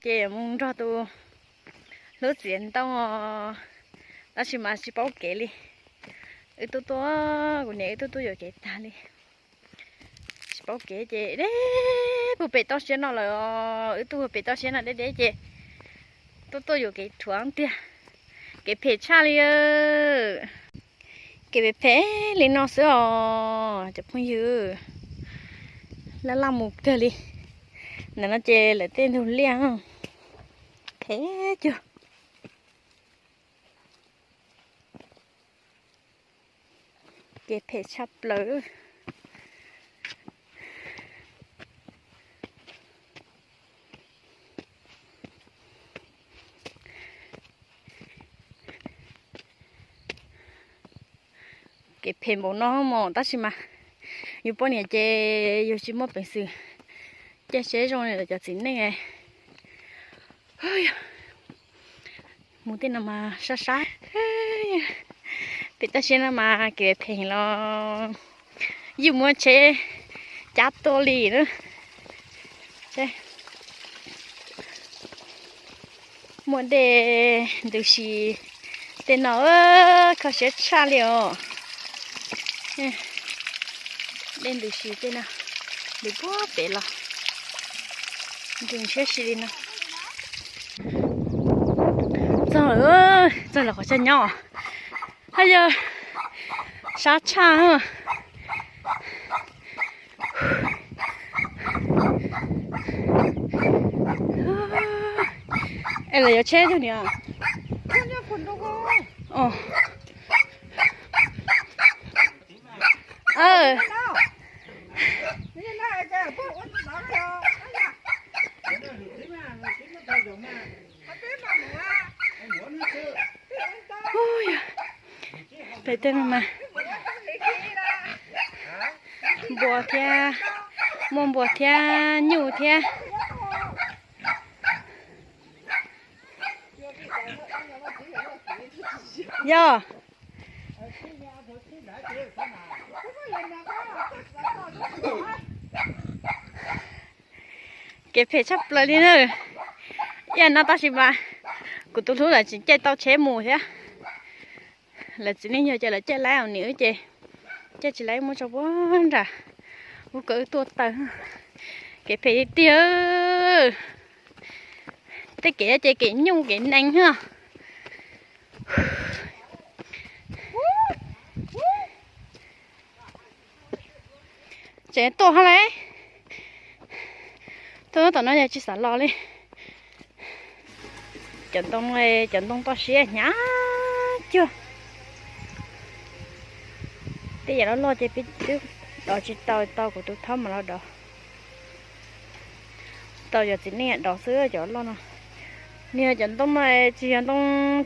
Ces mus nrog tus hlub txiav ntoo os, tab sis mas tsis paub kev li. Wb tuaj tuaj, kuv niam wb tuaj tuaj yuam kev tag li, tsis paub kev ces deb puag pem toj siab no lawm os. Wb tuaj puag pem toj siab no deb deb ces tuaj tuaj yuam kev rhuav tiag. Kev phem tshaj li. Kev phem phem li no xwb os cov phooj ywg. Laj laj mus kawg li. Ntawm no ces lawv tej ntug liaj phem cuag. Kev phem tshaj plaws. Kev phem npaum no mus tab sis mas yus poj niam ces yus tsis muaj peev xwm caij tsheb zoo li lawv cov txiv neej. Mus tej no mas sab sab. Pem toj siab no mas kev phem los yeej muab tsheb cab tuaj li na. Muaj dej ntws si tej no, kho siab tshaj li os. Dej ntws si tej no, ntws puag pem los ntws siab si li no. Txog, txog lawv qhov chaw nyob. Haj yog sab tshaj. Es lawv yuav tsheb tug niam. Pem tej no mas npua thiab, muaj npua thiab nyuj thiab. Yog kev phem tshaj plaws li na. Ib yam no tab sis mas kuv tus hlub lawv tsis caij tau tsheb mus thiab. Lawv txiv neej yog ces lawv caij laib os, nws ces caij tsis laib, muab tso puag nram ub kom wb tuaj taw. Kev phem tiag tiag. Tej kev ces kev nyuj kev nees. Tseem tuaj hov lauj. Tuaj tom no yog tsis xav los li. Cov ntoo, cov ntoo toj siab hnyav cuag. Tej yam loj loj ces peb twb dov tsis tau, tau kuv tus thaub mas los dov. Tau cov txiv neej dov xwb cov loj no. Nws yog cov ntoo no tsis yog ntoo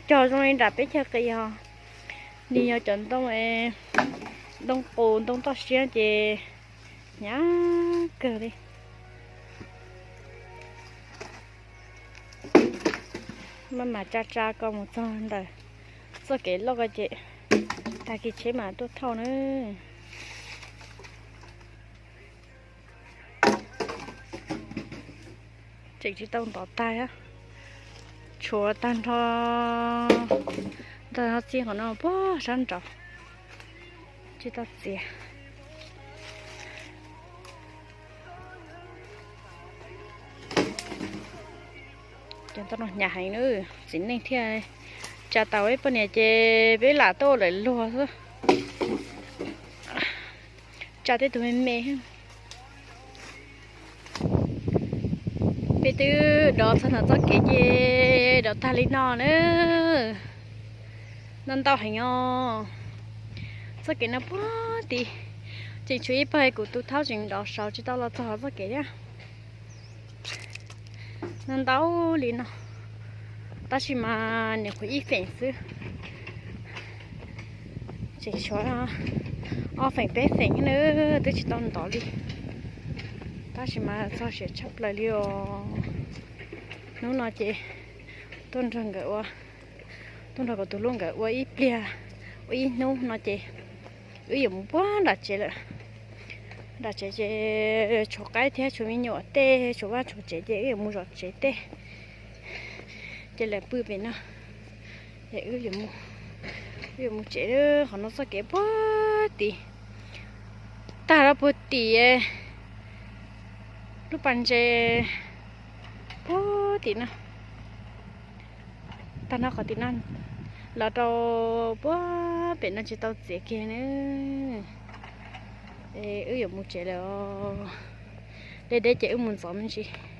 cog zoo li nram peb chaw qis os. Nws yog cov ntoo, ntoo qus ntoo toj siab ces hnyav kawg li. Maj mam tsa tsa ko mus txog ntawm txoj kev loj ko ces tag kis tsheb mam tuaj thauj na. Tseem tsis tau ntov tag, tshuav tag nrho, tag nrho txij qhov no puag sab nraud, tsis tau txiav. Cov ntoo no hnyav heev na, txiv neej thiaj tsa tau, peb poj niam ces peb lam tuaj ua lawv luag xwb. Tsa tej tug me me. Peb twb dov txog nram txoj kev ces dov tag li no na. Ntau ntau heev os. Txoj kev no puag tid tseem tshuav ib pawg kuv tus thaub tseem dov saud tsis tau los txog txoj kev thiab. Ntau ntau li no, tab sis mas nyuam qhuav ib feem xwb. Tseem tshuav ob feem peb feem na, twb tsis tau ntov li, tab sis mas txog siav tshaj plaws li os. Hnub no ces tuaj nrog nkawd ua, tuaj nrog kuv tus hlub nkawd ua ib pliag, ua ib hnub no ces wb yuav mus puag nram tsev lawm. Nram tsev ces tshuav qaib thiab tshuav me nyuam tej, tshuav vaj tshuav tsev ces wb yuav mus zov tsev tej. Ces lawv pw pem no, es wb yuav mus tsev. Qhov no txoj kev puag tim, tag rau puag tim lub pas ntses puag tim no, tag no qhov tim no los rau puag pem no tsis tau txiav kiag na. Wb yuav mus tsev lawm os. Deb deb ces wb mus ntxov me ntsis.